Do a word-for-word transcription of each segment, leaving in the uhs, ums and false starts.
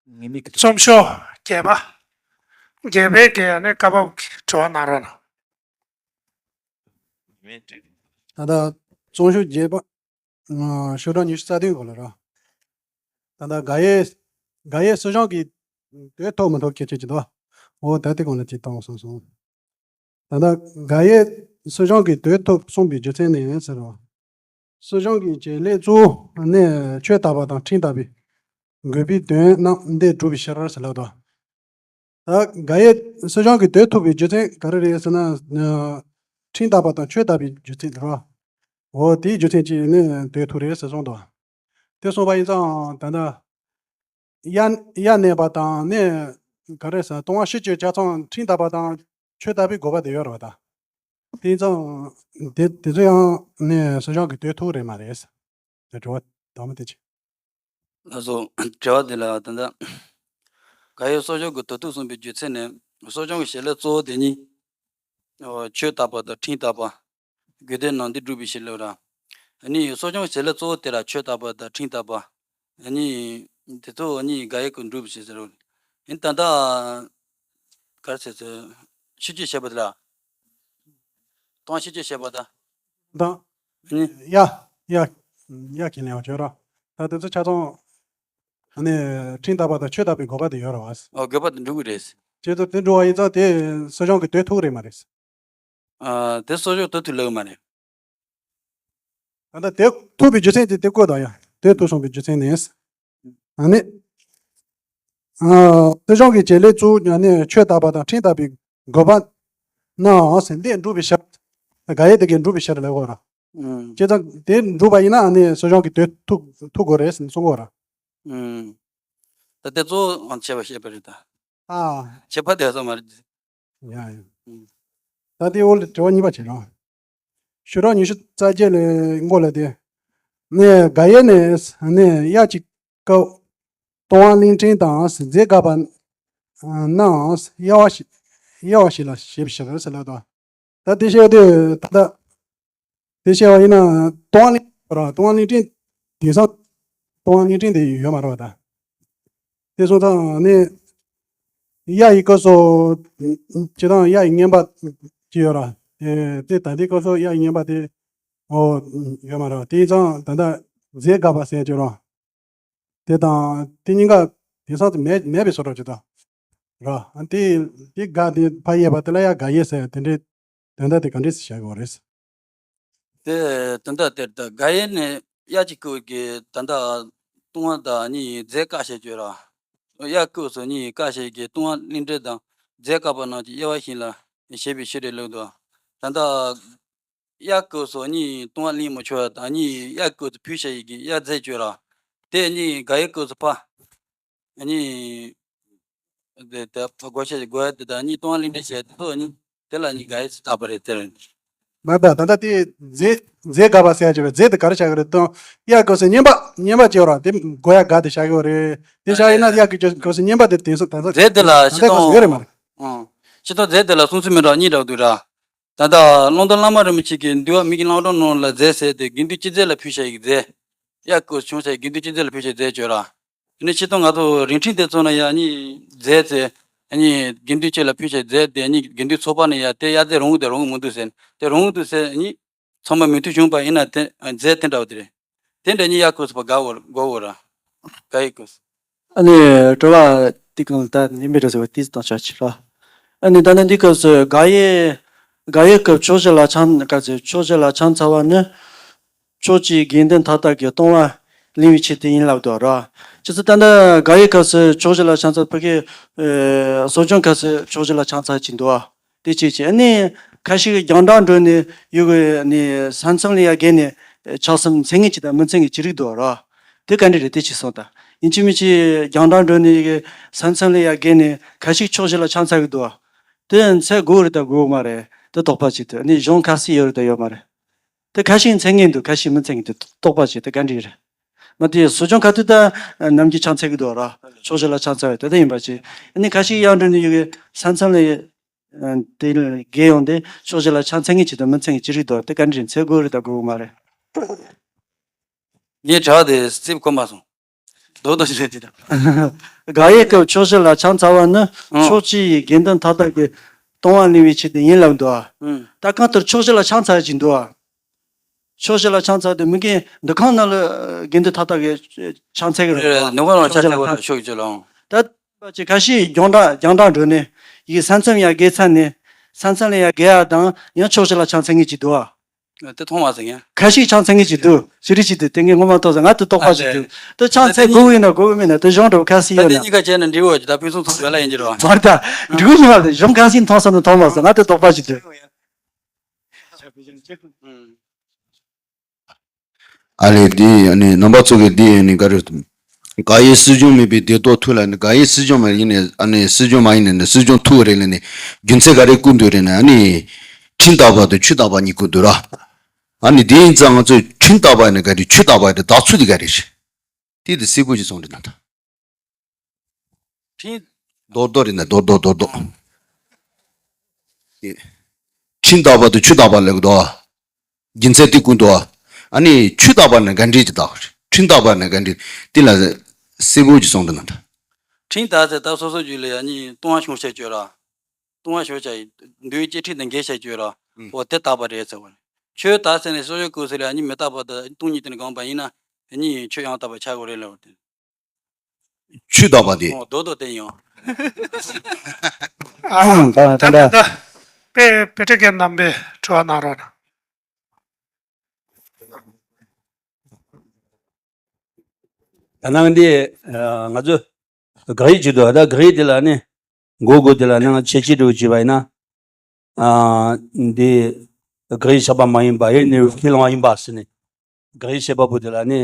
ངེས་མེད་ཀྱི། རྩོམ་ཤོག་བརྒྱད་པ། བརྒྱད་པའི་གི་ཨ་ནི་བཀའ་བབས་ཀྱི་དྲི་བ་གནང་རོགས་གནང་། ད་ལྟ་རྩོམ་ཤོག་བརྒྱད་པ། ཨ། ཤོག་གྲངས་ཉི་ཤུ་རྩ་བདུན་གོ་ལ་ར། ད་ལྟ་ག་ཡེ། ག་ཡེ་སྲིད་གཞུང་གི་དོན་ཐུབ་མི་ཐུབ་སྐད་ཆ་ཅིག་འདུག་འོ་ད་དེ་གོང་ལ་ཅིག་བཏང་སོང་སོང་། ད་ལྟ་ག་ཡེ་སྲིད་གཞུང་གི་དོན་ཐུབ་གསུངས་པའི་རྒྱུ་མཚན་ནི་ཟེར་རོ། སྲིད་གཞུང་གི་བྱེད་ལས་གཙོ་བོ་ནི་ཆོས་དད་པ་དང་ཁྲིམས་དད་པའི་དགོས་པའི་དོན་རྣམས་འདི་བསྒྲུབ་པའི་ཕྱིར་ཟེར་ལབ་དོ། ད་ག་ཡེ་སྲིད་གཞུང་གི་དོན་ཐུབ་པའི་རྒྱུ་མཚན་ག་རེ་རེད་ཟེར་ན། ཁྲིམས་དད་པ་དང་ཆོས་དད་པའི་རྒྱུ་མཚན་རེད་བ། འོ་དེའི་རྒྱུ་མཚན་གྱིས་ནི་དོན་ཐུབ་རེད་ཟེར་གསུངས་དོ། དེ་གསུངས་པ་ཡིན་ཙང་ད་ལྟ། དབྱར་དབྱར་གནས་པ་དང་ནི་ག་རེ་ཟེར། ལྟུང་བ་བཞི་བཅུ་ཆ་ཚང་ཁྲིམས་དད་པ་དང་ཆོས་དད་པའི་དགོས་པ་དེ་ཡོད་རེད་བ་ད། དེ་ཙང་དེ་དེ་ཚོ་ཡང་ནི་སྲིད་གཞུང་གི་དོན་ཐུབ་རེད་མ་རེད། དེ་དྲི་བ་དང་པོ་དེ་ཆེ། ལགས་སོ། དྲི་བ་དེ་ལ་ད་ལྟ་ག་ཡེ་སྲིད་གཞུང་གི་དོན་ཐུབ་གསུངས་པའི་རྒྱུ་མཚན་ནི། སྲིད་གཞུང་གི་བྱེད་ལས་གཙོ་བོ་དེ་ཉིད་ཆོས་དད་པ་དང་ཁྲིམས་དད་པ། དགོས་དོན་རྣམས་འདི་བསྒྲུབ་པའི་ཕྱིར་ལབ་ར། ཨ་ནི་གསོ་སྐྱོང་བྱེད་ལས་གཙོ་བོ་དེ་ར་ཆོས་དད་པ་དང་ཁྲིམས་དད་པ། ཨ་ནི་དེ་ཚོ་ཨ་ནི་ག་ཡེ་ཀོ་འགྲུབ་བྱེད་ཟེར་རོ། ཨ་ནི་ད་ལྟ་ག་རེ་ཟེར་ཟེར། ཤིས་བརྗོད་བྱེད་པ་དེ་ལ། ལྟུང་བ་ཤིས་བརྗོད་བྱེད་པ་དང་། དང་། ཨ་ནི་ཡ་ཡ་ཡ་གི་ལེན་བ་བྱོས་ར། ད་དེ་ཚོ་ཆ་ཚང་ཨ་ནི་ཁྲིམས་དད་པ་དང་ཆོས་དད་པའི་དགོས་པ་དེ་ཡོད་ར་བ། ཨོ་དགོས་པ་དེ་འགྲུབ་གི་རེད། ཁྱེད་ཚོ་དེ་འགྲུབ་པ་ཡིན་ཙང་དེ་སྲིད་གཞུང་གི་དོན་ཐུག་རེད་མ་རེད། ཨ། དེ་སྲིད་གཞུང་དོན་ཐུག་ལབ་ཀྱི་མ་རེད། ད་ལྟ་དེ་ཐུག་པའི་རྒྱུ་མཚན་དེ་དེ་བཀོད་དང་ཡ། དེ་ཐུག་སོང་པའི་རྒྱུ་མཚན་ནི། ཨ་ནི། ཨ། སྲིད་གཞུང་གི་བྱེད་ལས་གཙོ་བོ་ནི་ཆོས་དད་པ་དང་ཁྲིམས་དད་པའི་དགོས་པ་ནའང་ཟིན་ཏེ་འགྲུབ་པའི་ཕྱིར། ག་ཡེ་དེ་གའི་འགྲུབ་པའི་ཕྱིར་ལབ་དགོས་ར། ཨང་། བྱས་ཙང་དེ་འགྲུབ་པ་ཡིན་ན་ཨ་ནི་སྲིད་གཞུང་གི་དོན་ཐུག་ཐུག་དགོས་རེད་ཟེར་གསུང་དགོས་ར། ཨང་། ད་དེ་གཙོ་བོ་ཨང་བྱས་པ་བཤད་པ་རེད་ད། ཨ། བྱས་པ་དེ་ཚོ་མ་རེད། ཡ་ཡ། ཨང་། ད་དེ་འོག་ལ་དྲི་བ་གཉིས་པ་བྱེད་རོགས། ཤོག་གྲངས་ཉི་ཤུ་རྩ་བརྒྱད་ལས་འགོ་ལ་དེ། ནས་ག་ཡེ་ནས་ནས་དབྱར་གྱི་སྐབས་ལྟུང་བ་གླིང་ཕྲན་དང་རྫས་བཀག་པ་རྣམས་དབྱེ་བ་ཞིག་དབྱེ་བ་ཞིག་ལ་ཞེས་པའི་ཕྱིར་ཟེར་ལབ་དོ། ད་དེ་བཤད་དུས་ད་ལྟ་དེ་བཤད་པ་ཡིན་ན་ལྟུང་བ་གླིང་ར་ལྟུང་བ་གླིང་ཕྲན་དེང་སང་ལྟུང་བ་གླིང་ཕྲན་དེ་ཡོད་མ་རེད་བ་ད། དེ་སོང་ཙང་ནི། དབྱར་ཡི་སྐབས་སུ། སྤྱིར་བཏང་དབྱར་ཡི་བསྙེན་པ་ཅི་ཡོད་ར། དེ་དེ་ད་ལྟའི་སྐབས་སུ་དབྱར་ཡི་བསྙེན་པ་དེ། ཨོ། ཡོད་མ་རེད་བ། དེ་ཙང་ད་ལྟ་རྫས་བཀག་པ་ཟེར་གྱི་ར། དེ་དང་དེ་གཉིས་ཀ་དེང་སང་དེ་མེད་མེད་པའི་བཟོ་འདྲ་ཅིག་དང་། ར། དེ་དེ་དགག་དེ་ཕར་དབྱེ་བ་དེ་ལ་ཡ་དགག་དབྱེ་ཟེར་དེ་འདྲའི་དོན་དག་དེ་ག་འདྲས་སེ་བྱ་དགོས་རེད། དེ་དོན་དག་དེར་ད་ག་ཡེ་ནས་དབྱར་གྱི་སྐབས་ཀྱི་ད་ལྟ་ལྟུང་བ་དང་ནི་རྫས་བཀག་བྱེད་རྒྱུ་ར། དབྱར་སྐབས་སུ་ནི་བཀག་བྱེད་ཀྱི་ལྟུང་བ་གླིང་ཕྲན་དང་རྫས་བཀག་པ་རྣམས་ཀྱི་དབྱེ་བ་ཞིག་ལ་ཞེས་པའི་ཕྱིར་ལབ་དོ། ད་ལྟ་དབྱར་སྐབས་སུ་ནི་ལྟུང་བ་གླིང་མི་ཆོག་པ་དང་ནི་དབྱར་སྐབས་སུ་ཕུལ་བྱ་ཡི་གི་དབྱར་རྫས་བཅོས་ར། དེ་ནི་ག་ཡེ་སྐབས་སུ་ཕ། ནི། དེ་དེ་ཕ་དགོས་བྱ་དགོས་ཡ་དེ་དང་ནི་ལྟུང་བ་གླིང་ཕྲན་བྱས་དེ་ཚོ་ནི་དེ་ལ་ནི་ག་ཡེ་སུ་བཏགས་པ་རེད་དེ་རེད། མ་ད་ད་ལྟ་དེ་རྫས་རྫས་བཀག་པ་ཟེར་ཡ་ཅིག་རེད། རྫས་དེ་ག་རེ་བྱ་གི་རེད་དང་། དབྱར་སྐབས་སུ་བསྙེན་པ་བསྙེན་པ་བྱེད་ར་དེ་དགོས་ཡ་དགག་དེ་བྱ་གི་རེད། དེ་བྱ་ཡིན་ན་དབྱར་གྱི་སྐབས་སུ་བསྙེན་པ་དེ་དེང་སང་ད་ལྟ་རྫས་དེ་ལ་ད་ལྟའི་སྐབས་སུ་ཡོད་རེད་མ་རེད། ཨང་། སྤྱིར་བཏང་རྫས་དེ་ལ་གསུང་ཚུལ་མི་འདྲ་གཉིས་འདྲ་འདུག་ར། ད་ལྟ་ཀློང་རྡོལ་བླ་མ་རིན་པོ་ཆེ་གིས་འདུལ་བ་མི་དགེ་བླང་དོར་ནང་ལ་རྫས་ཟེར་ཏེ་དགེ་འདུན་སྤྱི་རྫས་ལ་ཕུལ་བྱ་ཡི་རྫས། དབྱར་སྐབས་བྱུང་བྱ་ཡི་དགེ་འདུན་སྤྱི་རྫས་ལ་ཕུལ་བྱ་ཡི་རྫས་བཅོས་ར། དེ་ནས་སྤྱིར་བཏང་ང་ཚོ་རིགས་ཁྲིམས་དེ་ཚོ་ན་ཡང་ནི་རྫས་ཟེར། ནི་དགེ་འདུན་སྤྱི་ལ་ཕུལ་བྱ་ཡི་རྫས་དེ་ནི་དགེ་འདུན་ཚོགས་པ་ནས་ཡང་དེ་དབྱར་རྫས་རུང་གི་འདུག་རུང་གི་མི་འདུག་ཟེར། དེ་རུང་གི་འདུག་ཟེར་ནི། ཚང་མ་མོས་མཐུན་བྱུང་བ་ཡིན་ན་དེ་རྫས་དེ་འདྲ་བ་དེ་རེད། དེ་འདྲ་ནི་དབྱར་སྐབས་སུ་ཕར་དགག་དགོས་དགོས་ར། ག་ཡེ་སྐབས་སུ། ཨ་ནི་དྲི་བ་དེ་གང་ལ་ད་ནི་མི་འདྲ་ཟེར་བ་དེ་དང་ཆ་ཆེ་ར། ཨ་ནི་ད་ནི་འདི་སྐབས་སུ་ག་ཡེ་ག་ཡེ་སྐབས་ཕྱོགས་བཞི་ལ་ཕྱག་ག་ཚོད་ཕྱོགས་བཞི་ལ་ཕྱག་འཚལ་བ་ནི། ཕྱོགས་ཀྱི་དགེ་འདུན་མཐའ་དག་གི་ལྟུང་བ་གླེང་བའི་ཆེད་དུ་ཡིན་ལབ་འདུག་ར། ཅི་ཚོ་ད་ལྟ་ག་ཡེ་སྐབས་སུ་ཕྱོགས་བཞི་ལ་ཕྱག་འཚལ་ཕ་གི། གསོ་སྦྱོང་སྐབས་སུ་ཕྱོགས་བཞི་ལ་ཕྱག་འཚལ་གྱི་འདུག་དེ་གཅིག་བྱས། ཨ་ནི་ཁ་ཤས་ཀྱིས་རྒྱང་བསྒྲགས་འགྲོ་ནས་ཡོད་དགོས་ནས་ས་མཚམས་ལ་ཡ་བརྒལ་ནས་ཕྱག་གསུམ་འཚལ་མཁན་གཅིག་དང་མི་འཚལ་མཁན་གཅིག་རིགས་འདུག་ར། དེ་ག་འདྲ་རེད། དེ་གཅིག་གསུངས་དང་། ཡིན་གཅིག་མིན་གཅིག་རྒྱང་བསྒྲགས་འགྲོ་ནས་ཡོད་དགོས་ས་མཚམས་ལ་ཡ་བརྒལ་ནས་ཁ་ཤས་ཕྱོགས་བཞི་ལ་ཕྱག་འཚལ་གི་འདུག་དེ་འཚལ་དགོས་རེད་དང་དགོས་མ་རེད་དེ་དོགས་པ་གཅིག་འདུག་ཨ་ནི་གཞུང་ག་ཚོད་ཡོད་རེད་དང་ཡོད་མ་རེད། དེ་ཁ་ཤས་འཚལ་མཁན་འདུག་ཁ་ཤས་མི་འཚལ་མཁན་འདུག་དོགས་པ་གཅིག་དེ་ག་འདྲ་རེད། མ་དེ་གསོ་སྦྱོང་ག་དུས་ད་ནམ་རྒྱུན་ཕྱག་འཚལ་གི་འདུག་ར། ཕྱོགས་བཞི་ལ་ཕྱག་འཚལ་བའི་དེ་ལྟ་ཡིན་པ་ཅིག་ཨ་ནི་ཁ་ཤས་ཡར་འགྲོ་ནས་ཡོད་གི་ས་མཚམས་ལ་དེ་བརྒལ་ཡོང་དེ་ཕྱོགས་བཞི་ལ་ཕྱག་འཚལ་མཁན་གཅིག་དང་མི་འཚལ་མཁན་གཅིག་རིགས་འདུག་དེ་ག་འདྲ་འཚལ་དགོས་རེད་དང་དགོས་མ་རེད། ངའི་དྲི་བ་དེ་རྩིས་གོ་མ་སོང་། རྡོག་རྡོག་ཞིག་རེད་དེ། དགག་དབྱེ་སྐབས་ཕྱོགས་བཞི་ལ་ཆང་ཚ་བ་ནི། ཨང་། ཕྱོགས་གཅིག་ཡི་དགེ་འདུན་མཐའ་དག་གི་ལྟུང་བ་ལེན་པའི་ཆེད་དུ་ཡིན་ལབ་འདུག་ཨ། ཨང་། ད་གང་ལྟར་ཕྱོགས་བཞི་ལ་ཆང་ཚ་ཡ་ཅིག་འདུག་ཨ། ཕྱོགས་བཞི་ལ་ཆང་ཚ་དེ་མི་རྒན་འདུ་ཁང་ནང་ལ་དགེ་འདུན་མཐའ་དག་གི་ཆང་ཚ་གི་རེད། འདུ་ཁང་ནང་ཆང་ཚ་གི་རེད། ཕྱོགས་བཞི་ལ། ད་པ་ཅིག་ཁ་ཤས་རྒྱང་གྲགས་རྒྱང་གྲགས་འགྲོ་ནས་ཡིག་ས་མཚམས་ཡ་བརྒལ་ཚར་ནས་ས་མཚམས་ལ་ཡ་བརྒལ་ཡ་དང་ཡང་ཕྱོགས་བཞི་ལ་ཆང་ཚ་ངེས་ཅིག་འདུག་ཨ། དེ་མཐོང་མ་སོང་ཡ། ཁ་ཤས་ཆང་ཚ་ངེས་ཅིག་འདུག་ཞི་རི་ཅིག་འདུག་དེ་ངས་ངོ་མ་མཐོང་སོང་། ང་དེ་དོགས་པ་ཞིག་འདུག་དེ་ཆང་ཚ་དགོས་ཡིན་ན་དགོས་མིན་ན་དེ་གཞུང་འགྲོ་ཁ་སི་ད་ཡོད་དེ་ན། གཉིས་ཀ་བྱས་ན་འབྲས་བུ་ད་ཕུན་སུམ་ཚོགས་པའི་ལ་ཡིན་གྱི་རེད་བ། མ་རེད་ད། འབྲས་བུ་ཉིད་མ་རེད། གཞུང་ཁ་སི་མཐོང་སོང་ན་མཐོང་མ་སོང་། ང་དེ་དོགས་པ་ཞིག་འདུག་ཨ་ལས་འདི་ཨ་ནི་རྣམ་པ་ཚོ་གི་འདི་ཨ་ནི་ག་རེ། དགག་དབྱེ་སྲིད་སྦྱོང་མེད་པའི་བདེ་ཏོག་ཐུག་ལ་ནི་དགག་དབྱེ་སྲིད་སྦྱོང་མ་ཡིན་ནས་ཨ་ནི་སྲིད་སྦྱོང་མ་ཡིན་ནས་ནི་སྲིད་སྦྱོང་ཐུག་རེད་ལ་ནི་རྒྱུ་མཚན་ག་རེ་བསྐུར་འདུག་རེད་ན། ཨ་ནི་ཁྲིམས་བརྟག་པ་དང་ཆོས་བརྟག་པ་གཉིས་བསྐུར་འདུག་ར། ཨ་ནི་དེ་ཡིན་ཙང་ང་ཚོས་ཁྲིམས་བརྟག་པ་ནི་ག་རེ། ཆོས་བརྟག་པ་ནི་བརྟག་ཚུལ་དེ་ག་རེ་རེད། དེ་དེ་གསལ་པོ་ཞིག་གསུངས་འདུག་ན་ད། ཁྲིམས། རྡོག་རྡོག་རེད་ན་རྡོག་རྡོག་རྡོག་རྡོག་ཨང་། ཁྲིམས་བརྟག་པ་དང་ཆོས་བརྟག་པ་ལབ་གི་འདུག་རྒྱུ་མཚན་དེ་བསྐུར་འདུག་ཨ་ནི་ཆོས་བརྟག་པ་ནི་ག་འདྲས་ཀྱི་བརྟག་ཁྲིམས་བརྟག་པ་ནི་ག་འདྲས། དེ་ལ་གསལ་པོ་ཅིག་གསུངས་འདུག་ན་ད། ཁྲིམས་བརྟག་ཚེ་ད་སོ་སོ་རྒྱུད་ལ་ཡ་གཉིས་ལྟུང་བ་བྱུང་བྱས་བཅོས་ར། ལྟུང་བ་བྱུང་བྱས་འདུལ་བའི་བཅས་ཁྲིམས་དང་འགལ་བྱས་བཅོས་ར། ཨང་། འོ་དེ་བརྟག་པ་རེད་ཟེར་བ་རེད། ཆོས་བརྟག་ཚེ་ནི་སོ་སོའི་སྐུ་གཟུགས་ལ་ཡ་གཉིས་མི་རྟག་པ་དང་སྟོང་ཉིད་དེ་ནི་གང་པ་ཡིན་ན་གཉིས་ཆོས་ཡང་དག་པ་ཆགས་དགོས་རེད་ལབ་པ་དེ། ཆོས་བརྟག་པ་དེ། ཨོ་རྡོག་རྡོག་དེ་ཡིན། ཨ་ད་ད་ད་ད་ད། དཔེ་དཔེ་ཁྲིད་མཁན་རྣམ་པས་དྲི་བ་གནང་རོགས་གནང་། ད་ནང་འདི་ང་ཚོ་དགག་དབྱེ་བྱེད་དུས་ད་དགག་དབྱེ་དེ་ལ་ནི་མགོ་དགོས་དེ་ལ་ནི་ང་ཁྱད་ཆོས་འདྲ་བོ་བྱས་པ་ཡིན་ན། འདི་དགག་དབྱེ་བཞག་པ་མ་ཡིན་པ་དབྱེར་གནས་པའི་ཁས་བླངས་པ་ཡིན་པ་ཟེར་ནས་དགག་དབྱེ་བྱས་པ་པོ་དེ་ལ་ནི་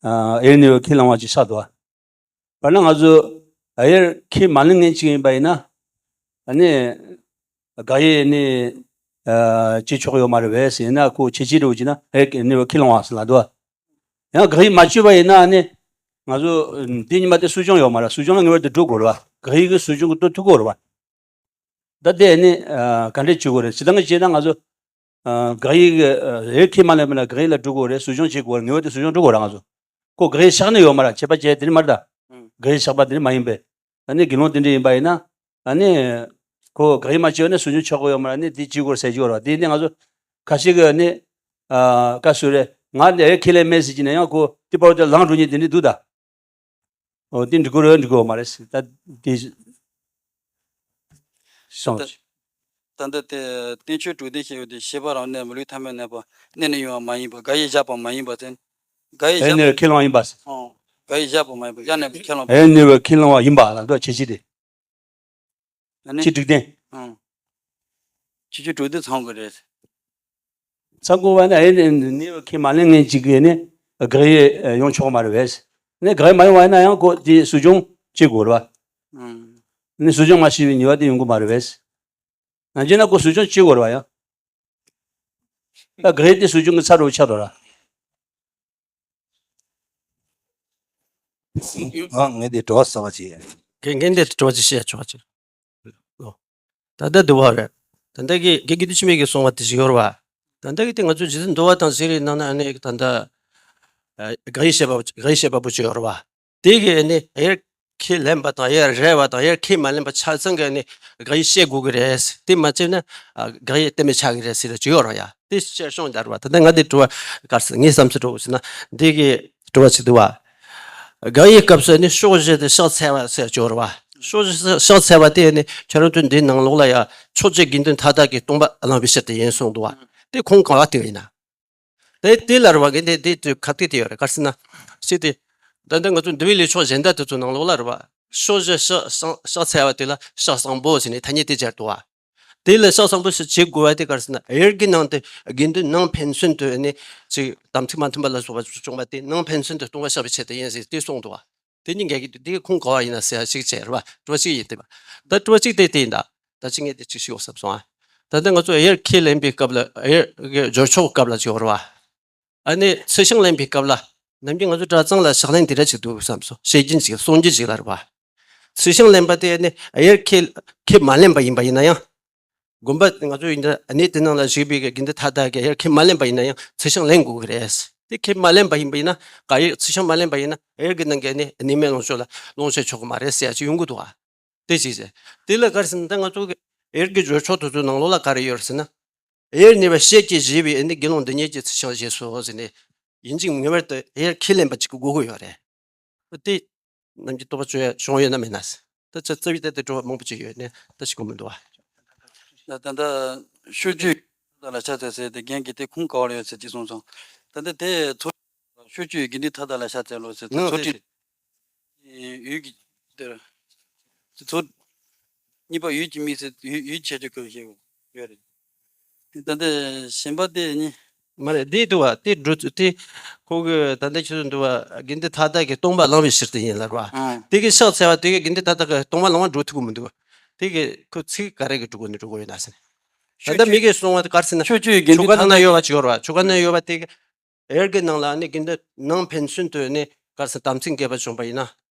དབྱེར་གནས་པའི་ཁས་བླངས་པ་ཅིག་ཆགས་འདུག་བ། དཔེར་ན་ང་ཚོ་དབྱེར་ཁས་མ་ལེན་མཁན་ཅིག་ཡིན་པ་ཡིན་ན་ཨ་ནི་དགག་དབྱེ་ནི་བྱེད་ཆོག་གི་ཡོད་མ་རེད་པས་ཟེར་ན་ཁོ་ཁྱད་ཆོས་འདྲ་བོ་བྱས་ན་དབྱེར་གནས་པའི་ཁས་བླངས་པ་ཟེར་ལ་འདུག་བ། ཡང་དགག་དབྱེ་མ་བྱས་པ་ཡིན་ན་ཨ་ནི་ང་ཚོ་དེ་ཉིན་མ་དེ་སྲིད་སྐྱོང་ཡོད་མ་རེད། སྲིད་སྐྱོང་ལ་ངེས་པར་དུ་འགྲོ་དགོས་རེད་བ། དགག་དབྱེ་གི་སྲིད་སྐྱོང་གི་ཐུག་ཐུག་དགོས་རེད་བ། ད་དེ་ནི་ག་འདྲས་བྱེད་དགོས་རེད། ཇི་ལྟར་བྱས་ན་ང་ཚོ་དགག་དབྱེ་གི་དབྱེར་ཁས་མ་ལེན་པ་ན་དགག་དབྱེ་ལ་འགྲོ་དགོས་རེད། སྲིད་སྐྱོང་བྱེད་དགོས་རེད། ངེས་པར་དུ་སྲིད་སྐྱོང་འགྲོ་དགོས་རེད། ང་ཚོ་ཁོ་དགག་དབྱེ་བཞག་ནས་ཡོད་མ་རེད། བྱས་པ་བྱས་དེ་ནི་མ་རེད་ད། དགག་དབྱེ་བཞག་པ་དེ་ནི་མ་ཡིན་པས། ཨ་ནི་དགེ་སློང་དེ་འདྲས་ཡིན་པ་ཡིན་ན་ཨ་ནི་ཁོ་དགག་དབྱེ་མ་བྱས་ན་སྲིད་སྐྱོང་ཆོག་གི་ཡོད་མ་རེད། ཨ་ནི་དེ་བྱེད་དགོས་རེད་ཟེར་གྱི་ཡོད་རེད་བ། དེ་ནི་ང་ཚོ་ཁ་ཤས་ཀྱིས་ཨ་ནི་ཨ་བཀའ་ཟུར་རེད། ང་དབྱེར་ཁས་ལེན་མེད་ཟེར་གྱི་ན་ཡང་ཁོ་དེ་བར་དུ་ལངས་འགྲོ་མཁན་དེ་འདྲས་འདུག་ད། འོ་དེ་འགྲིག་གི་རེད་འགྲིག་གི་ཡོད་མ་རེད་ཟེར། ད་དེ་སོང་། ད་ད་ལྟ་དེ་བསྟན་བཅོས་དྲུག་ལྡན་ཞེས་པ་དེ་ཤེས་པ་རང་གནས་མི་ལུས་ཐ་མལ་གནས་པ་གནས་ནས་ཡོང་བ་མ་ཡིན་པ། དགག་དབྱེ་བཞག་པ་མ་ཡིན་པ་ཟེར། དགག་དབྱེ་བཞག་པ། ཨེ་ནས་ཁས་བླངས་ཡིན་པ་ཟེར། ཨོ། དགག་དབྱེ་བཞག་པ་མ་ཡིན་པ་དབྱེར་གནས་པའི་ཁས་བླངས་པ། ཨེ་ནས་ཁས་བླངས་པ་ཡིན་པ་ལ་འདུག་བྱས་ཅི་དེ། ཨ་ནི། ཆོས་དྲུག་ལྡན། ཨང་། ཆོས་བཅུ་དྲུག་ལྡན་ཚང་དགོས་རེད། ཚང་དགོས་པ་ན་ཨེ་ནས་ཁས་མ་ལེན་མཁན་ཅིག་གིས་ནི་དགག་དབྱེ་ཡོང་ཆོག་མ་རེད་པས། ནི་དགག་དབྱེ་མ་ཡོང་བ་ན་ཡང་ཁོ་དེ་སྲིད་སྐྱོང་བྱེད་དགོས་རེད་པ། ཨང་། ནི་སྲིད་སྐྱོང་མ་བྱས་པའི་ཉེས་པ་དེ་ཡོང་གི་མ་རེད་པས། ཡང་བྱས་ན་ཁོ་སྲིད་སྐྱོང་བྱེད་དགོས་རེད་པ་ཡང་། ད་དགག་དབྱེ་དེ་སྲིད་སྐྱོང་གི་ཚབ་རུ་ཆགས་འགྲོ་ར། ཨ་ངས་དེ་དྲི་བ་གསར་པ་ཅིག་ཡིན། དགེ་རྒན་དེ་དྲི་བ་ཅིག་བཤད་ཆོག་ཅིག་ཨོ། ད་ལྟ་འདི་བ་རེད། ད་ལྟ་གི་དགེ་རྒན་དུ་ཆི་མེད་ཀྱི་གསུང་བ་དེ་ཞིག་ཡོད་རེད་བ། ད་ལྟ་གི་དེ་ང་ཚོ་རྗེ་བཙུན་འདུལ་བ་དང་ཟེར་བའི་ནང་ན་ཨ་ནི་ད་ལྟ་དགག་དབྱེ་བཤད་པ་དགག་དབྱེ་བཤད་པ་པོ་ཅིག་ཡོད་རེད་བ། དེ་གི་ཨ་ནི་དབྱེར་ཁས་ལེན་པ་དང་དབྱེར་རེ་བ་དང་དབྱེར་ཁས་མ་ལེན་པ་ཆ་ཚང་གི་ཨ་ནི་དགག་དབྱེ་བཤད་དགོས་ཀྱི་རེད། དེ་མ་བྱས་ན་དགག་དབྱེ་གཏན་འབེབས་ཆགས་ཀྱི་རེད་ཟེར་ཅིག་ཡོད་རེད་ཡ། དེ་བཤད་སོང་ད་རེད་བ། ད་ལྟ་ང་དེ་དྲི་བ་ག་རེ་ཟེར་ངའི་བསམ་ཚུལ་འདྲ་བོ་ཟེར་ན་འདི་གི་དྲི་བ་ཅིག་འདུག་བ། དགག་དབྱེ་སྐབས་སུ་ནི་ཕྱོགས་བཞི་དེ་ཕྱག་འཚལ་བ་ཟེར་ཅིག་ཡོད་རེད་བ། ཕྱོགས་བཞི་ཕྱག་འཚལ་བ་དེ་ནི་ཁྱོད་རང་ཚོ་འདིའི་ནང་ལོགས་ལ་ཡ་ཕྱོགས་བཅུའི་དགེ་འདུན་མཐའ་དག་གིས་སྟོང་པ་བླངས་པའི་ཕྱིར་དུ་ཡིན་གསུངས་འདུག་བ། དེ་ཁུངས་གང་བ་དེ་ཡིན་ན། དེ་དེ་ལ་རེད་བ། གན་དེ་དེ་དེ་ཁ་གཏད་དེ་ཡོད་རེད། ག་རེ་ཟེར་ན། སྲིད་དེ། ད་ལྟ་ང་ཚོ་འདུལ་བའི་ལས་ཕྱོགས་གཞན་དག་དེ་ཚོ་ནང་ལོགས་ལ་རེད་བ། ཕྱོགས་བཞི་ཕྱག་ཕྱག་ཕྱག་འཚལ་བ་དེ་ལ་ཕྱག་བཟང་པོ་ཟེར་ནས་ཐ་སྙད་དེ་སྦྱར་འདུག་བ། དེ་ལ་ཕྱག་བཟང་པོ་ཞིག་བྱེད་དགོས་པ་དེ་ག་རེ་ཟེར་ན། དབྱར་གྱི་ནང་དུ་དགེ་འདུན་ནང་ཕན་ཚུན་དུ་ནི་ཅིག་དམ་ཚིག་མ་མཐུན་པ་ལ་སོགས་པ་བྱུང་བ་དེ་ནང་ཕན་ཚུན་དུ་སྟོང་པ་བཤགས་པའི་ཆེད་དུ་ཡིན་ཟེར་དེ་གསུངས་འདུག་བ། དེ་གཉིས་འགལ་གྱི་འདུག་དེ་གི་ཁུངས་ག་བ་ཡིན་ན་ཟེར་ཡ་ཞིག་བྱས་རེད་བ། དྲི་བ་གཅིག་ཡིན་དེ་བ། ད་དྲི་བ་གཅིག་དེ་དེ་ཡིན་ད། ད་ཅི་ངས་དེ་ཅིག་ཤིག་ཡོད་བསམ་སོང་ཨ། ད་ལྟ་ང་ཚོ་དབྱར་ཁས་ལེན་པའི་སྐབས་ལ་དབྱར་གྱི་སྦྱོར་ཆོག་སྐབས་ལ་ཅིག་ཡོད་རེད་བ། ཨ་ནི་ཚུལ་ཤིང་ལེན་པའི་སྐབས་ལ་ནམ་རྒྱུན་ང་ཚོ་གྲྭ་ཚང་ལ་ཕྱག་ལེན་དེ་འདྲ་ཅིག་འདུག་བསམ་སོང་། བཤད་རྒྱུན་ཅིག་གསུང་རྒྱུན་ཅིག་ལ་རེད་བ། ཚུལ་ཤིང་ལེན་པ་དེ་ཨ་ནི་དབྱར་ཁས་ཁས་མ་ལེན་པ་ཡིན་པ་ཡིན་ན་ཡང་། དགོན་པ་ང་ཚོ་ཡིན་ད་གནས་དེ་ནང་ལ་བཞུགས་པའི་དགེ་འདུན་མཐའ་དག་གིས་དབྱར་ཁས་མ་ལེན་པ་ཡིན་ན་ཡང་ཚུལ་ཤིང་ལེན་དགོས་ཀྱི་རེད། དེ་ཁས་མ་ལེན་པ་ཡིན་པ་ཡིན་ན། ག་ཡེ་ཚིག་ཤིང་མ་ལེན་པ་ཡིན་ན། དབྱར་གྱི་ནང་གི་ནི་གནས་མལ་ལོངས་སྤྱོད་ལ་ལོངས་སྤྱོད་ཆོག་གི་མ་རེད་ཟེར་ཡ་ཅིག་ཡོང་གི་འདུག་ཨ། དེ་ཅིག་ཟེར། དེ་ལ་ག་རེ་ཟེར་ན། ད་ང་ཚོ་གི་དབྱར་གྱི་འབྱོར་ཕྱོགས་དེ་ཚོའི་ནང་ལོགས་ལ་ག་རེ་ཡོད་རེད་ཟེར་ན། དབྱར་ནུས་པ་ཤེད་ཀྱིས་བཞེས་པའི་ཨ་ནི་དགེ་སློང་འདི་ཉིད་ཀྱི་ཚིག་ཤིང་བཞེས་སོ་ཟེར་ནས། ཡིན་གཅིག་ངེས་པར་དུ་དབྱར་ཁས་ལེན་པ་ཅིག་གི་དགོས་མཁོ་ཡོད་རེད། དེ་རྣམས་ཀྱིས་རྟོགས་པ་བྱུང་ཡ་བྱུང་ཡོད་ན་མེད་ན་ཟེར། ད་ཆ་རྩ་བའི་ཐད་དུ་དྲི་བ་མང་པོ་ཅིག་ཡོད་ནས་ད་ཞིག་གོ་མི་འདུག་བ། ད་ད་ལྟ་ཤོད་རྒྱུའི་ཐ་ད་ལ་ཤ་ཚ་ཟེར་དེ་རྒན་གྱིས་དེ་ཁུངས་ག་བར་ཡོད་ཟེར་ཅིག་གསུངས་སོང་། ད་ལྟ་དེ་ཚོ་ཤོད་རྒྱུའི་དགེ་འདུན་ཐ་ད་ལ་ཤ་ཚ་ལོ་ཟེར་ཚོ་ཚོ་ཁྲིད། ཡུལ་གྱི་དེར། དེ་ཚོ་གཉིས་པ་ཡུལ་གྱི་མི་ཟེར་ཡུལ་ཡུལ་ཆེ་ཆུང་གི་ཞེས་ཡོད་རེད། ད་ལྟ་གཞན་པ་དེ་ནི། མ་རེད། འདི་འདུག་བ། དེ་འགྲོ་དེ་ཁོ་གི་ད་ལྟ་ཁྱོད་འདུག་བ། དགེ་འདུན་ཐ་ད་གི་སྟོང་པ་བླང་བའི་ཕྱིར་དུ་ཡིན་ལབ་བ། ཨང་། དེ་གི་ཕྱག་འཚལ་བ་དེ་གི་དགེ་འདུན་ཐ་ད་གི་སྟོང་པ་བླང་བ་འགྲོ་ཐུབ་ཀྱི་མི་འདུག་དེ་གི་ཁོ་ཚིག་ག་རེ་གི་འགྲོ་དགོས་ནི་འགྲོ་དགོས་ཡོད་ན་ཟེར། ད་ལྟ་མི་གིས་གསུང་བ་དེ་ག་རེ་ཟེར་ན། ཆོས་སྤྱོད་དགེ་འདུན་ཆོ་ག་ནང་ན་ཡོད་པ་ཅིག་ཡོད་རེད་བ། ཆོ་ག་ནང་ཡོད་པ་དེ་གི་དབྱར་གྱི་ནང་ལ་ནི་དགེ་འདུན་ནང་ཕན་ཚུན་དུ་ནི་ག་རེ་ཟེར་དམ་ཚིག་འགལ་བ་བྱུང་པ་ཡིན་ན།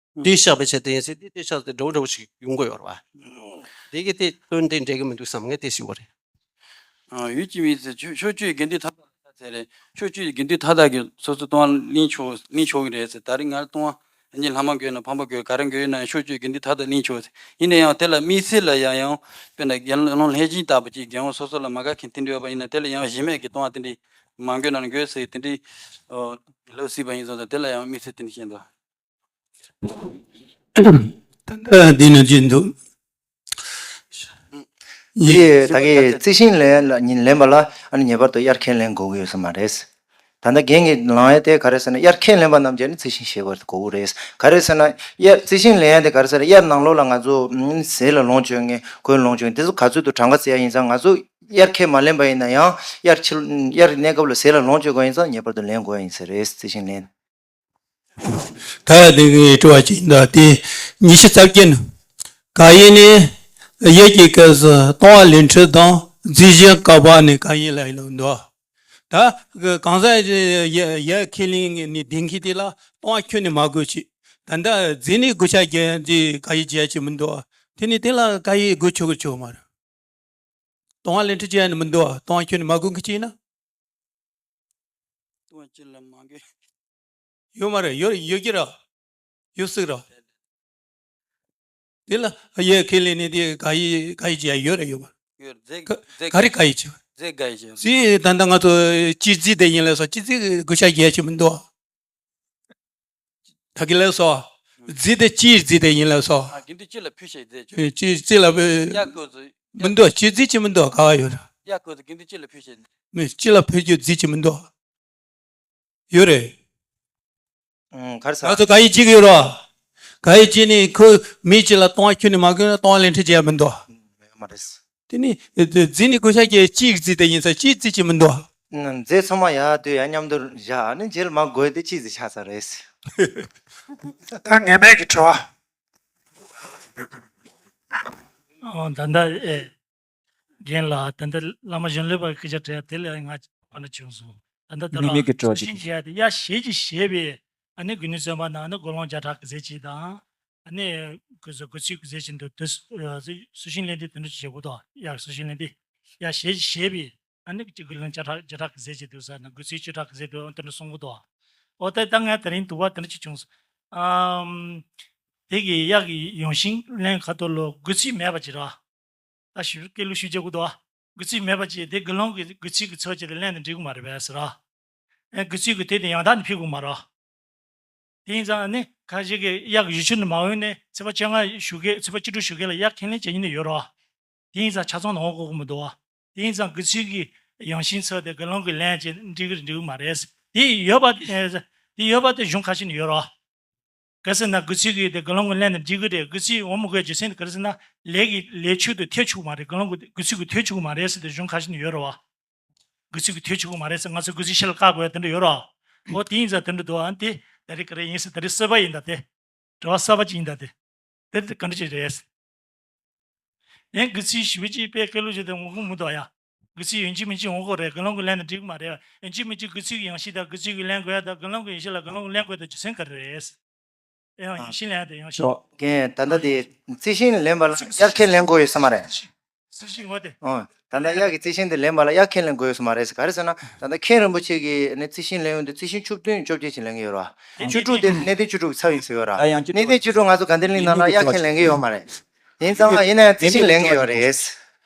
དེ་བཤགས་པའི་ཆེད་དུ་ཡིན་ཟེར། དེ་དེ་བཤགས་ཏེ་འདྲ་བོ་འདྲ་བོ་ཞིག་ཡོང་གི་ཡོད་རེད་བ། དེ་གི་དེ་དོན་དེ་འགྲིག་གི་མི་འདུག་བསམ་ངས་དེ་ཞུ་བ་རེད། ཨ། ཡུལ་གྱི་མི་ཟེར། ཆོས་ཆོས་སྤྱོད་དགེ་འདུན་ཐ་ད་ལ་ཤ་ཚ་ཟེར་རེད། ཆོས་སྤྱོད་དགེ་འདུན་ཐ་ད་གི་སོ་སོ་སྟོང་པ་ལེན་ཆོག་ལེན་ཆོག་གི་རེད་ཟེར། ད་རེས་ང་སྟོང་པ་ཉིད་ལྷག་མ་དགོས་ན་ཕམ་པ་དགོས་ག་རེ་དགོས་ན་ཆོས་སྤྱོད་དགེ་འདུན་ཐ་ད་ལེན་ཆོག་ཟེར། ཡིན་ན་ཡང་དེ་ལ་དམིགས་བསལ་ལ་ཡང་ཡང་དཔེར་ན་དགེ་སློང་ལྷས་བྱིན་ལྟ་བུ་ཅིག་རྒན་པོ་སོ་སོ་ལ་མ་དགའ་མཁན་དེ་འདྲ་ཡོད་པ་ཡིན་ན། དེ་ལ་ཡང་གཞི་མེད་ཀྱི་སྟོང་པ་དེ་འདྲ་མ་དགོས་ན་དགོས་ཟེར། དེ་འདྲའི་ལབ་སྲིད་པ་ཡིན་ཙང་། དེ་ལ་ཡང་དམིགས་བསལ་དེ་འདྲ་བཤད་འདུག་ད་ལྟ་འདི་ནི་ཅི་འདུག་ཡིན། ད་གིན་རྩི་ཤིང་ལེན་ལ་ཉིན་ལེན་པ་ལ་ཨ་ནི་ངེས་པར་དུ་དབྱར་ཁས་ལེན་དགོས་ཀྱི་ཡོད་ས་མ་རེད། ད་ལྟ་རྒན་གྱིས་ལབ་ཡ་དེ་ག་རེ་ཟེར་ན། དབྱར་ཁས་ལེན་པ་རྣམས་ཀྱིས་ནི་རྩི་ཤིང་བཞེས་པར་དགོས་ཀྱི་རེད། ག་རེ་ཟེར་ན། དབྱར་རྩི་ཤིང་ལེན་ཡ་དེ་ག་རེ་ཟེར་ན། དབྱར་ནང་ལོགས་ལ་ང་ཚོ་ཟས་ལ་ལོངས་སྤྱོད་མཁན། གོས་ལོངས་སྤྱོད་མཁན་དེ་ཚོ་ག་ཚོད་དུ་གྲངས་ཀ་བརྩི་ཡ་ཡིན་ཙང་། ང་ཚོ་དབྱར་ཁས་མ་ལེན་པ་ཡིན་ན་ཡང་དབྱར་ཕྱི་དབྱར་གནས་སྐབས་ལ་ཟས་ལ་ལོངས་སྤྱོད་དགོས་ཡིན་ཙང་ངེས་པར་དུ་ལེན་དགོས་ཡ་ཡིན་ས་རེད། རྩི་ཤིང་ལེན། ད་དེ་གི་དྲི་བ་ཅིག་འདུག་དེ་ཉི་ཤུ་རྩ་བརྒྱད་ནི། ག་ཡེ་ནི་དབྱར་གྱི་སྐབས་སུ་ལྟུང་བ་ལན་ཁྲི་དང་རྫས་གཞན་བཀག་པ་ནི་གང་ཡིན་ལབ་ཡོད་འདུག་ད་གང་ཟག་ཡ་ཁས་ལེན་ནི་ལྡན་མཁན་དེ་ལ་ལྟུང་བ་ཁྱོན་ནས་མ་དགོས་ཅིག་ད་ལྟ་རྫས་ནི་དགོས་ཆ་རྒྱལ་ཅིག་ག་ཡེ་བྱེད་ཡ་ཅིག་མི་འདུག་དེ་ནི་དེ་ལ་ག་ཡེ་དགོས་ཆོག་གི་ཆོག་མ་རེད། ལྟུང་བ་ལན་ཁྲི་བྱེད་ཡ་ནི་མི་འདུག་ལྟུང་བ་ཁྱོན་ནས་མ་དགོས་མཁན་ཅིག་ཡིན་ན། ལྟུང་བ་ཅི་ལ་མ་དགོས། ཡོད་མ་རེད། ཡོད་ཡོད་ཀྱི་ར། ཡོད་སྲིད་ར། དེ་ལ་ཡ་ཁས་ལེན་ནི་དེ་ག་ཡེ་ག་ཡེ་བྱེད་ཡ་ཡོད་ར་ཡོད་མ་རེད། ཡོད་རེད། རྫས་རྫས་ག་རེ་ག་ཡེ་བྱེད། རྫས་ག་ཡེ་བྱེད། རྫས་ད་ལྟ་ང་ཚོ་སྤྱིར་རྫས་དེ་ཡིན་ལབ་སོང་། སྤྱིར་རྫས་དགོས་ཆ་རྒྱལ་ཅིག་མི་འདུག་ད་གིན་ལབ་སོང་། རྫས་དེ་སྤྱིར་རྫས་དེ་ཡིན་ལབ་སོང་། ཨ། དགེ་འདུན་སྤྱི་ལ་ཕུལ་བྱའི་རྫས་ཅིག་སྤྱིར་རྫས་ལ་ཕུལ། དབྱར་སྐབས་སུ། མི་འདུག་སྤྱིར་རྫས་ཅིག་མི་འདུག་ག་བ་ཡོད་ར། དབྱར་སྐབས་སུ་དགེ་འདུན་སྤྱི་ལ་ཕུལ་བྱའི། མི་སྤྱི་ལ་ཕུལ་རྒྱུ་རྫས་ཅིག་མི་འདུག་ཡོད་རེད། ཨང་། ག་རེ་ཟེར། ང་ཚོ་ག་ཡེ་བྱེད་ཀྱི་ཡོད་ར། ག་ཡེ་བྱེད་ནི། ཁོ་མི་གཅིག་ལ་ལྟུང་བ་ཁྱོན་ནས་མ་དགོས་ན་ལྟུང་བ་ལན་ཁྲི་བྱེད་ཡ་མི་འདུག་ཡོད་མ་རེད། དེ་ནི་རྫས་ནི་དགོས་ཆ་རྒྱལ། སྤྱིར་རྫས་དེ་ཡིན་ས། སྤྱིར་རྫས་ཅིག་མི་འདུག་ཨང་། རྫས་ཚང་མ་ཡར་དུ་ཡར་མཉམ་དུ་བཞག་ནི་རྗེས་ལ་མ་དགོས་དེ་སྤྱིར་རྫས་ཆགས་ས་རེད། ད་ངེས་མེད་ཀྱི་དྲི་བ། ཨོ། ད་ལྟ་ཨེ། རྒན་ལགས། ད་ལྟ་བླ་མ་གཞོན་ལུས་པ་སྐད་ཆ་དྲིས་དེ་ལ་ང་དཔེར་ན་བྱུང་སོང་། ད་ལྟ་དེ་ལ་ངེས་མེད་ཀྱི་དྲི་བ་ཅིག་སུ་ཤིང་བཞེས་ཡ་དེ། དབྱར་ཞལ་གྱིས་བཞེས་པའི་ཨ་ནི་དགེ་འདུན་བཙུན་པ་དང་། ཨ་ནི་དགེ་སློང་བརྒྱ་ཕྲག་གི་རྫས་ཅིག་དང་། ཨ་ནི་དགེ་ཚུལ་དགེ་ཚུལ་གྱི་རྫས་ཅིག་འདུག་དེ་སུ་ཤིང་ལེན་དུས་དེ་འདྲ་ཅིག་བྱེད་དགོས་དོ། དབྱར་སུ་ཤིང་ལེན་དུས་དབྱར་ཞལ་གྱིས་བཞེས་པའི་ཨ་ནི་དགེ་སློང་བརྒྱ་ཕྲག་བརྒྱ་ཕྲག་གི་རྫས་ཅིག་འདུག་ཟེར་ན། དགེ་ཚུལ་བཅུ་ཕྲག་གི་རྫས་འདུག་དེ་འདྲ་གསུང་གི་འདུག་ཨོ། ད་ད་ངས་དེ་རིང་འདུག་པ་དེ་འདྲ་ཅིག་བྱུང་སོང་། ཨམ། དེ་གི་དབྱར་གྱི་ཡང་ཤིང་ལེན་ཁ་ཐོག་ལ་དགེ་ཚུལ་མེད་པ་ཅིག་ར། ད་ཞུ་སྐད་ལུགས་ཞུ་བྱེད་དགོས་འདུག་ཨ། དགེ་ཚུལ་མེད་པ་ཅིག་དེ་དགེ་སློང་གི་དགེ་ཚུལ་གྱི་ཚོད་ཅིག་ལ་ལེན་ན་འགྲིག་གི་མ་རེད་པས་ཟེར་ར། ཨེ། དགེ་ཚུལ་གྱི་དེ་དེ་ཡང་དག་ནི་ཕུལ་དགོས་མ་རེད། དེ་ཡིན་ཙང་ནི་ཁ་ཤས་ཀྱིས་དབྱར་གྱི་བཞི་ཆུ་ནི་མ་འོངས་ནས་ཚེས་པ་བཅོ་ལྔ་ཞུ་མཁན། ཚེས་པ་བཅུ་དྲུག་ཞུ་མཁན་ལ་དབྱར་ཁས་ལེན་བྱེད་ཉིན་ནི་ཡོད་རེད་བ། དེ་ཡིན་ཙང་ཆ་ཚང་ནང་འོང་དགོས་ཀྱི་མི་འདུག་བ། དེ་ཡིན་ཙང་དགེ་ཚུལ་གྱི་ཡང་ཤིང་ཚོ་དེ་དགེ་སློང་གིས་ལེན་བྱས་འགྲིག་གི་རེད་འགྲིག་གི་མ་རེད། དེ་ཡོད་པ། དེ་ཡོད་པ་དེ་གཞུང་ཁ་ཤས་ནས་ཡོད་རེད་བ། གལ་སྲིད་ན་དགེ་ཚུལ་གྱིས་དེ་དགེ་སློང་གིས་ལེན་ན་འགྲིག་གི་རེད། དགེ་ཚུལ་འོང་མི་དགོས། རྒྱུ་མཚན་དེ་ག་རེ་ཟེར་ན། ལས་ཀྱི་ལས་ཆོག་ཏུ་ཐེ་ཆོག་གི་མ་རེད། དགེ་སློང་གིས་དགེ་ཚུལ་གྱིས་ཐེ་ཆོག་གི་མ་རེད་ཟེར་ཏེ་གཞུང་ཁ་ཤས་ནས་ཡོད་རེད་བ། དགེ་ཚུལ་གྱིས་ཐེ་ཆོག་གི་མ་རེད་ཟེར། ང་ཚོ་དགེ་ཚུལ་ཕྱི་ལ་བཀག་དགོས་ཡ་དེ་འདྲ་ཡོད་རེད་བ། འོ། དེ་ཡིན་ཙང་དེ་འདྲ་འདུག་ཨ། དེ་ད་རེས་ག་རེ་ཡིན་ཟེར། ད་རེས་གསར་པ་ཡིན་ད་དེ། དྲི་བ་གསར་པ་ཅིག་ཡིན་ད་དེ། དེ་དེ་ག་འདྲ་ཅིག་རེད། ཡང་དགེ་ཚུལ་ཞེ་པོ་ཅིག་དཔེ་སྐད་ལུགས་བྱས་ཏེ་འོང་གི་མི་འདུག་ཡ། དགེ་ཚུལ་ཡིན་གཅིག་མིན་གཅིག་འོང་གི་རེད། དགེ་སློང་གིས་ལེན་ན་འགྲིག་གི་མ་རེད། ཡིན་གཅིག་མིན་གཅིག་དགེ་ཚུལ་གྱི་ཡང་ཤིང་དང་། དགེ་ཚུལ་གྱིས་ལེན་དགོས་ཡ་དང་། དགེ་སློང་གིས་ཡང་ཤིང་ལ། དགེ་སློང་གིས་ལེན་དགོས་ཡ་དང་རྒྱུ་མཚན་ག་རེ་རེད། ཡང་ཡང་ཤིང་ལེན་ཡ་དང་ཡང་ཤིང་། རྒན། ད་ལྟ་དེ་རྩི་ཤིང་ལེན་པ་ལ་དབྱར་ཁས་ལེན་དགོས་ཡོད་ས་མ་རེད། རྩི་ཤིང་ངོ་དེ། ཨོ། ད་ ད་ལྟ་གཡག་གི་རྩི་ཤིང་དེ་ལེན་པ་ལ་གཡག་ཁས་ལེན་དགོས་ཡོད་ས་མ་རེད་ཟེར། ག་རེ་ཟེར་ན། ད་ལྟ་མཁན་རིན་པོ་ཆེ་གིས་ནི་རྩི་ཤིང་ལེན་ཡོང་དུས་རྩི་ཤིང་བཅུ་བདུན་བཅོ་བརྒྱད་ཅིག་ལེན་གྱི་ཡོད་ར། བཅུ་དྲུག་དེ་གནས་བརྟན་བཅུ་དྲུག་གི་ཚབ་ཡིན་ཟེར་ཡོད་ར། ད་ཡང་བཅུ་གནས་བརྟན་བཅུ་དྲུག་ང་ཚོ་དགའ་ལྡན་གླིང་ནང་ལ་གཡག་ཁས་ལེན་གྱི་ཡོད་མ་རེད། ཡིན་ཙང་ཡིན་ན་ཡང་རྩི་ཤིང་ལེན་གྱི་ཡོད་རེད།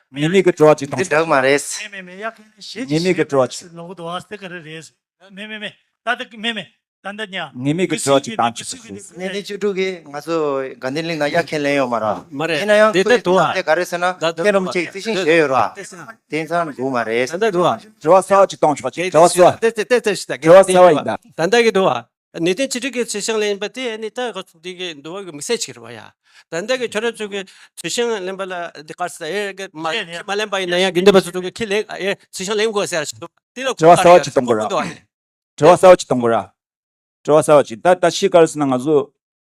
ཉེས་མེད་ཀྱི་དྲི་བ་ཅིག་བཏང་། འདི་འདྲ་མ་རེད། མེད་མེད་མེད། གཡག་ཁས་ལེན་བྱེད་ཉེས་མེད་ཀྱི་དྲི་བ་ཅིག་ལོག་འདུག་ཨ། དེ་ག་རེ་རེད། མེད་མེད་མེད། ད་ལྟ་མེད་མེད། ད་ལྟ་ཉ། ཉེས་མེད་ཀྱི་དྲི་བ་ཅིག་བཏང་ཆོག་ཟེར། གནས་བརྟན་བཅུ་དྲུག་གིས་ང་ཚོ་དགའ་ལྡན་གླིང་ནང་གཡག་ཁས་ལེན་ཡོད་མ་རེད། མ་རེད། ཡིན་ན་ཡང་དེ་ལྟར་འདུག་ཨ། དེ་ག་རེ་ཟེར་ན། ད་ད་མཁན་རིན་པོ་ཆེ་གིས་རྩི་ཤིང་བཞེས་ཡོད་ར། དེ་ཙང་འདུག་མ་རེད། ད་ལྟ་འདུག་ཨ། དྲི་བ་གསར་བ་ཅིག་བཏང་ཆོག་ཅིག་དྲི་བ་གསར་བ། དེ་དེ་དེ་དེ་ཞིག་ད་དྲི་བ་གསར་བ་ཡིན་ད། ད་ལྟ་གི་འདུག་ཨ། གནས་བརྟན་བཅུ་དྲུག་གིས་རྩི་ཤིང་ལེན་པ་དེ་ནི་ད་ག་ཚོད་འདི་གི་འདུག་བ་གི་དམིགས་བསལ་ཅིག་རེད་བ་ཡ། ད་ལྟ་གི་ཁྱོད་རང་ཚོ་གི་རྩི་ཤིང་ལེན་པ་ལ་འདི་ག་རེ་ཟེར། ཨེ་གི་མ་ཁས་མ་ལེན་པ་ཡིན་ན་ཡང་དགེ་འདུན་པ་ཚོ་ཚོ་གི་ཁས་ལེན། ཨེ་རྩི་ཤིང་ལེན་དགོས་ཟེར་ཞིག་འདུག་དེ་ལ་དྲི་བ་གསར་བ་ཅིག་གཏོང་དགོས་ར། གོ་གི་འདུག་ཨ། དྲི་བ་གསར་བ་ཅིག་གཏོང་དགོས་ར། དྲི་བ་གསར་བ་ཅིག་ད་ད་ཤི་ག་རེ་ཟེར་ན། ང་ཚོ་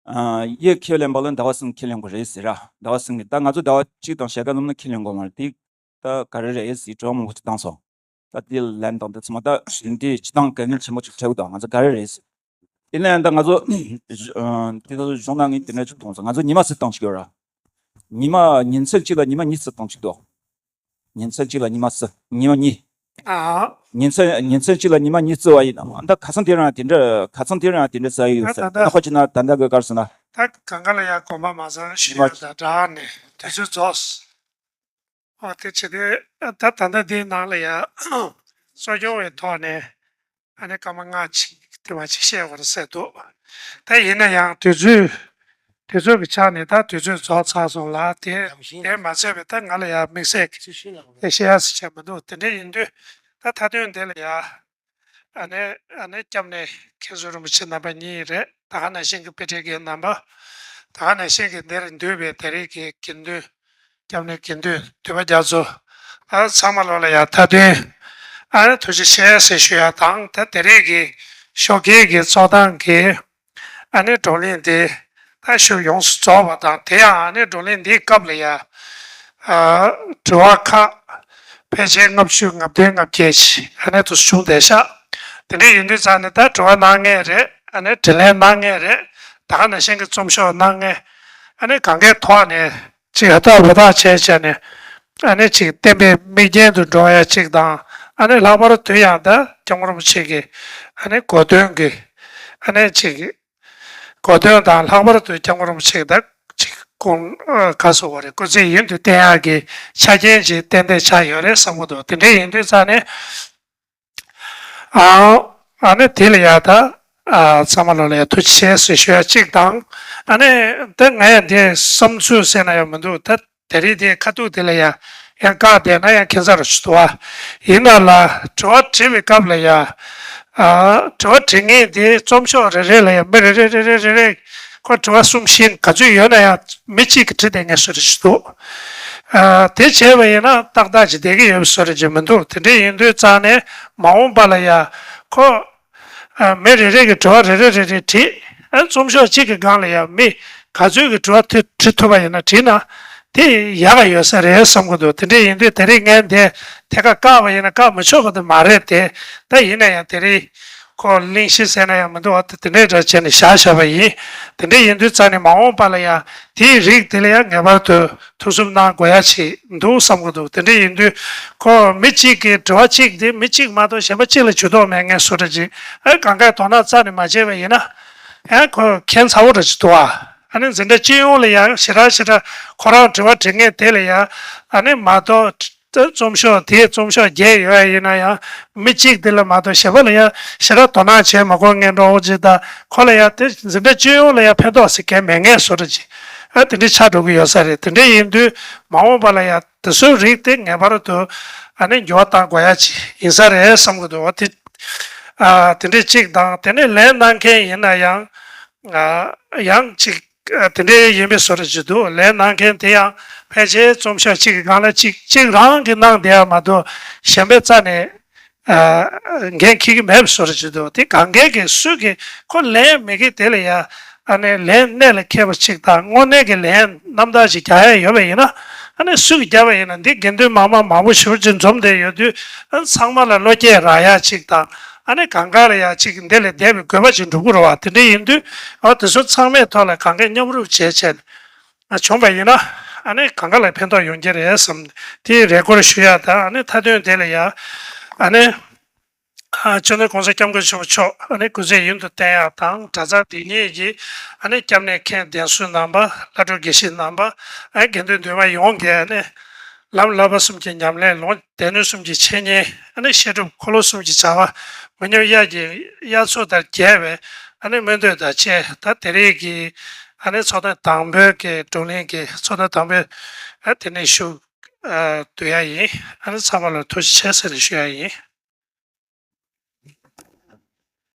ཨ་གཡག་ཁས་ལེན་པ་ལ་ཟླ་བ་གསུམ་ཁས་ལེན་དགོས་རེད་ཟེར་ར། ཟླ་བ་གསུམ་གི་ད་ང་ཚོ་ཟླ་བ་གཅིག་དང་ཕྱེད་ཀ་ལམ་ན་ཁས་ལེན་དགོས་མ་རེད། དེ་ད་ག་རེ་རེད་ཟེར་དྲི་བ་མང་པོ་ཅིག་བཏང་སོང་། ད་དེ་ལན་དང་དེ་ཚང་མ་ད་འདི་སྤྱི་བཏང་དཀའ་ངལ་ཆེན་པོ་ཅིག་འཕྲད་གི་འདུག་ང་ཚོ་ག་རེ་རེད་ཟེར། ཡིན་ན་ཡང་ད་ང་ཚོ་ཨ་དེ་ད་གཞུང་ནང་ངས་དེ་འདྲ་ཅིག་མཐོང་སོང་། ང་ཚོ་ཉི་མ་རྩི་སྟངས་ཅིག་ཡོད་ར། ཉི་མ་ཉིན་མཚན་གཅིག་ལ་ཉི་མ་གཉིས་རྩི་སྟངས་ཅིག་འདུག་ཉིན་མཚན་གཅིག་ལ་ཉི་མ་རྩི། ཉི་མ་གཉིས། ཨ། ཉིན་མཚན་ཉིན་མཚན་གཅིག་ལ་ཉི་མ་གཉིས་རྩི་བ་ཡིན་ན། ད་ཁ་སང་དེ་རིང་དེ་འདྲ། ཁ་སང་དེ་རིང་དེ་འདྲ་རྩི་ཡོད་ཟེར། ད་ད་ད་ཁོ་ཅི་ན་ད་ད་གི་གར་སོང་ན། ད་གང་ག་ལ་ཡ་གོམ་པ་མ་ཚང་ཞིག་ཡོད། ད་དྲག་ནས་དུས་ཚོད་རྫོགས། ཨོ་དེ་བྱེད་དུས་ད་ད་ལྟ་འདིའི་ནང་ལ་ཡ་གསོ་སྐྱོང་བའི་ཐོག་ནས་ཨ་ནི་སྐར་མ་ལྔ་ཅིག་དེ་བ་ཅིག་བཤད་དགོས་རེད་ཟེར་འདུག་ད་ཡིན་ན་ཡང་དུས་ཚོད་དུས་ཚོད་ཀྱི་ཆ་ནས་ད་དུས་ཚོད་རྫོགས་ཚར་སོང་ལ། དེ་དེ་མ་ཚད་པའི་ད་ང་ལ་ཡ་དམིགས་བསལ་གྱི་བཤད་ཡ་ཟེར་བྱས་མི་འདུག་དེ་འདྲ་ཡིན་དུས་ད་མཐའ་དོན་དེ་ལ་ཡ་ཨ་ནི་ཨ་ནི་སྐྱབས་གནས་མཁན་ཟུར་རིན་པོ་ཆེ་རྣམ་པ་གཉིས་རེད། ད་ག་ནང་བཞིན་གྱི་དཔེ་ཁྲིད་ཀྱི་རྣམ་པ། ད་ག་ནང་བཞིན་གྱི་འདིར་འདུས་པའི་ད་རེས་ཀྱི་དགེ་འདུན། སྐྱབས་གནས་དགེ་འདུན་འདུས་པ་རྒྱ་མཚོ། ཨ་ཚང་མ་ལོ་ལ་ཡ་མཐའ་དོན་ཨ་ནི་ཐུགས་རྗེ་ཆེ་ཟེར་ཞུ་ཡ་དང་། ད་དེ་རིང་གི་ཞོགས་ཀས་ཀྱི་གཙོ་བཏང་གི་ཨ་ནི་བགྲོ་གླེང་འདི་ད་ཞུ་ཡོངས་སུ་རྫོགས་པ་དང་། དེ་ཡང་ཨ་ནི་བགྲོ་གླེང་འདིའི་སྐབས་ལ་ཡ་ཨ་དྲི་བ་ཁག་ཕལ་ཆེར་ལྔ་བཅུ་ང་བདུན་ང་བརྒྱད་ཅིག་ཨ་ནི་དུ་བྱུང་བསྡད་ཤག་དེ་འདྲ་ཡིན་དུས་ཙང་ནས་ད་དྲི་བ་གནང་མཁན་རེད། ཨ་ནི་དྲིས་ལན་གནང་མཁན་རེད། ད་ག་ནང་བཞིན་གྱི་རྩོམ་ཤོག་གནང་མཁན་ཨ་ནི་གང་གའི་ཐོག་ནས་ཅིག་ཧ་ཐག་བུ་ཐག་བྱས་བྱས་ནས་ཨ་ནི་ཅིག་བསྟན་པའི་མིག་རྒྱན་དུ་འགྲོ་ཡ་ཅིག་དང་། ཨ་ནི་ལྷག་པར་དུ་ཡང་ད་སྐྱབས་མགོན་རིན་པོ་ཆེ་གི་ཨ་ནི་གོ་སྟོན་གྱི་ཨ་ནི་ཅིག་གོ་སྟོན་དང་། ལྷག་པར་དུ་སྐྱབས་མགོན་རིན་པོ་ཆེ་གི་ད་ཅིག་དགོངས་ཨ་ག་ཟེར་དགོས་རེད། སྐུ་ཚེ་ཡུན་དུ་བརྟན་ཡག་གི་ཆ་རྐྱེན་ཅིག་ཏན་ཏན་ཆགས་ཡོད་རེད་བསམ་གྱི་འདུག་དེ་འདྲ་ཡིན་དུས་ཙང་ནས། ཨ་ཨ་ནི་དེ་ལ་ཡ་ད་ཨ་ཚང་མ་ལོ་ལ་ཡ་ཐུགས་རྗེ་ཆེ་ཟེར་ཞུ་ཡ་གཅིག་དང་། ཨ་ནི་ད་ང་ཡ་འདི་བསམ་ཚུལ་ཟེར་ན་ཡང་མི་འདུག་ད་དེ་རིང་འདི་ཁ་ཐུག་དེ་ལ་ཡ་ཡང་བཀག་བསྡད་ན་ཡང་ཁྱད་མཚར་ཞིག་འདུག་ཨ། ཡིན་ན་ལ་དྲི་བ་དྲི་བའི་སྐབས་ལ་ཡ་ཨ་དྲི་བ་དྲི་མཁན་དེ་རྩོམ་ཤོག་རེ་རེ་ལ་ཡ་མི་རེ་རེ་རེ་རེ་རེ་རེ་ཁོ་དྲི་བ་གསུམ་བཞི་ག་ཚོད་ཡོད་ན་ཡང་མི་གཅིག་གིས་དྲི་བསྡད་མཁན་བཟོ་འདྲ་ཞིག་འདུག་ཨ་དེ་བྱས་པ་ཡིན་ན་ཏག་ཏག་ཅིག་བསྡད་ཀྱི་ཡོད་པའི་བཟོ་འདྲ་ཅིག་མི་འདུག་དེ་འདྲ་ཡིན་དུས་ཙང་ནས་མ་འོངས་པ་ལ་ཡ་ཁོ་ཨ་མི་རེ་རེ་གིས་དྲི་བ་རེ་རེ་རེ་རེ་དྲིས། ཨ་རྩོམ་ཤོག་གཅིག་གི་སྒང་ལ་ཡང་མི་ག་ཚོད་ཀྱིས་དྲི་བ་དེ་དྲི་ཐུབ་པ་ཡིན་ན་དྲིས་ན་དེ་ཡག་ག་ཡོད་ས་རེད་བསམ་གྱི་འདུག་དེ་འདྲ་ཡིན་དུས་དེ་རིང་ངས་འདི་ཐད་ཀར་བཀག་པ་ཡིན་ན་བཀག་མི་ཆོག་པ་དེ་མ་རེད་དེ། ད་ཡིན་ན་ཡང་དེ་རིང་ཁོ་གླེང་གཞི་ཟེར་ན་ཡང་མི་འདུག་བ། དེ་འདྲའི་འདྲ་བྱས་ནས་བཞག་བཞག་པ་ཡིན། དེ་འདྲ་ཡིན་དུས་ཙང་ནས་མ་འོངས་པ་ལ་ཡང་དེའི་རིགས་དེ་ལ་ཡང་ངེས་པར་དུ་ཐུགས་སུབ་གནང་དགོས་ཡ་ཅིག་འདུག་བསམ་གྱི་འདུག་དེ་འདྲ་ཡིན་དུས་ཁོ་མི་གཅིག་གིས་དྲི་བ་གཅིག་དེ་མི་གཅིག་མ་གཏོགས་གཞན་པ་གཅིག་ལ་ཇུས་གཏོགས་མེད་མཁན་བཟོ་འདྲ་ཅིག་ཨ་གང་གས་དོ་སྣང་རྩ་ནས་མ་བྱས་པ་ཡིན་ན་ཨ་ཁོ་ཁྱད་མཚར་པོ་འདྲ་ཅིག་འདུག་ཨ། ཨ་ནི་འཛིན་གྲྭ་སྤྱི་ཡོངས་ལ་ཡང་ཞེ་དྲག་ཞེ་དྲག་ཁོ་རང་དྲི་བ་དྲི་མཁན་དེ་ལ་ཡང་ཨ་ནི་མ་གཏོགས་རྩོམ་ཤོག་དེའི་རྩོམ་ཤོག་བརྒྱད་ཡོད་ཡ་ཡིན་ན་ཡང་མི་གཅིག་དེ་ལ་མ་གཏོགས་གཞན་པ་ལ་ཡང་ཞེ་དྲག་དོ་སྣང་བྱེད་མ་དགོས་མཁན་འདྲ་བོ་ཅིག་དང་། ཁོ་ལ་ཡང་དེ་འཛིན་གྲྭ་སྤྱི་ཡོངས་ལ་ཡང་ཕན་ཐོགས་ཟེར་མཁན་མེད་མཁན་བཟོ་འདྲ་ཅིག་ཨ་དེ་འདྲ་ཆགས་འགྲོ་གི་ཡོད་ས་རེད། དེ་འདྲ་ཡིན་དུས་མ་འོངས་པ་ལ་ཡང་དེ་ཚོའི་རིགས་དེ་ངེས་པར་དུ་ཨ་ནི་འགྱུར་བ་གཏང་དགོས་ཡ་ཅིག་ཡིན་ས་རེད་བསམ་གྱི་འདུག་བ། དེ་ཨ་དེ་འདྲ་གཅིག་དང་། དེ་ནས་ལན་གནང་མཁན་ཡིན་ན་ཡང་ཨ་ཡང་ཅིག་ཨ་དེ་འདྲའི་ཡིན་པའི་བཟོ་འདྲ་ཅིག་འདུག་ལན་གནང་མཁན་དེ་ཡང་ཕལ་ཆེར་རྩོམ་ཤོག་གཅིག་གི་སྒང་ལ་གཅིག་གཅིག་རང་གིས་གནང་བསྡད་ཡ་མ་གཏོགས་གཞན་པའི་རྩ་ནས་ཨ་འགན་འཁྱེར་གྱི་མེད་པའི་བཟོ་འདྲ་ཅིག་འདུག་དེ་གང་གས་ཀྱི་སུས་ཀྱིས་ཁོ་ལན་མི་དགོས་དེ་ལ་ཡ་ཨ་ནི་ལན་གནད་ལ་འཁེལ་བ་གཅིག་དང་། དངོས་གནས་ཀྱི་ལན་རྣམ་དག་ཅིག་རྒྱག་ཡ་ཡོད་པ་ཡིན་ན་ཨ་ནི་སུས་ཀྱིས་བརྒྱབ་པ་ཡིན་ན། འདི་དགེ་འདུན་མང་མང་མང་པོ་ཞེ་པོ་ཅིག་འཛོམས་བསྡད་ཡོད་དུས་ཨ་ཚང་མ་ལ་བློ་སྐྱེད་རག་ཡ་གཅིག་དང་། ཨ་ནི་གང་ག་ལ་ཡ་གཅིག་འདི་ལས་འདས་པའི་དགོས་པ་ཅིག་འགྲུབ་ཀྱི་རེད་བ། དེ་འདྲ་ཡིན་དུས་ཨ་དེ་ཚོ་ཚང་མའི་ཐོག་ལ་གང་གས་མཉམ་རུབ་བྱས་བྱས་ནས་ཨ་བྱུང་བ་ཡིན་ན་ ཨ་ནི་གང་ག་ལ་ཕན་ཐོགས་ཡོང་གི་རེད་བསམ། དེ་རེ་སྐུལ་ཞུ་ཡག་དང་། ཨ་ནི་མཐའ་དོན་དེ་ལ་ཡ་ཨ་ནི་ཨ་སྤྱི་ནོར་༸གོང་ས་༸སྐྱབས་མགོན་ཆེན་པོ་མཆོག་ཨ་ནི་སྐུ་ཚེ་ཡུན་དུ་བརྟན་ཡག་དང་། གྲྭ་ཚང་འདི་ཉིད་ཀྱི་ཨ་ནི་སྐྱབས་གནས་མཁན་གདན་ཟུར་རྣམ་པ། བླ་སྤྲུལ་དགེ་བཤེས་རྣམ་པ། ཨ་དགེ་འདུན་འདུས་མ་ཡོངས་ཀྱིས་ཨ་ནི་ལམ་བསླབ་པ་གསུམ་གྱི་ཉམས་ལེན། ལུང་སྡེ་སྣོད་གསུམ་གྱི་འཆད་ཉན། ཨ་ནི་བཤད་སྒྲུབ་འཁོར་ལོ་གསུམ་གྱི་བྱ་བ། མི་ཉམས་དབྱར་གྱི་དབྱར་མཚོ་ལྟར་རྒྱས་པའི་ཨ་ནི་སྨོན་འདུན་དང་བཅས། ད་དེ་རིང་གི་ཨ་ནི་ཚོགས་ཐེངས་དང་པོའི་གི་བགྲོ་གླེང་གི་ཚོགས་ཐེངས་དང་པོའི་ཨ་དེ་ནས་ཞུ་ཨ་བསྡུ་ཡག་ཡིན། ཨ་ནི་ཚང་མ་ལ་ཐུགས་རྗེ་ཆེ་ཟེར་ནས་ཞུ་ཡག་ཡིན།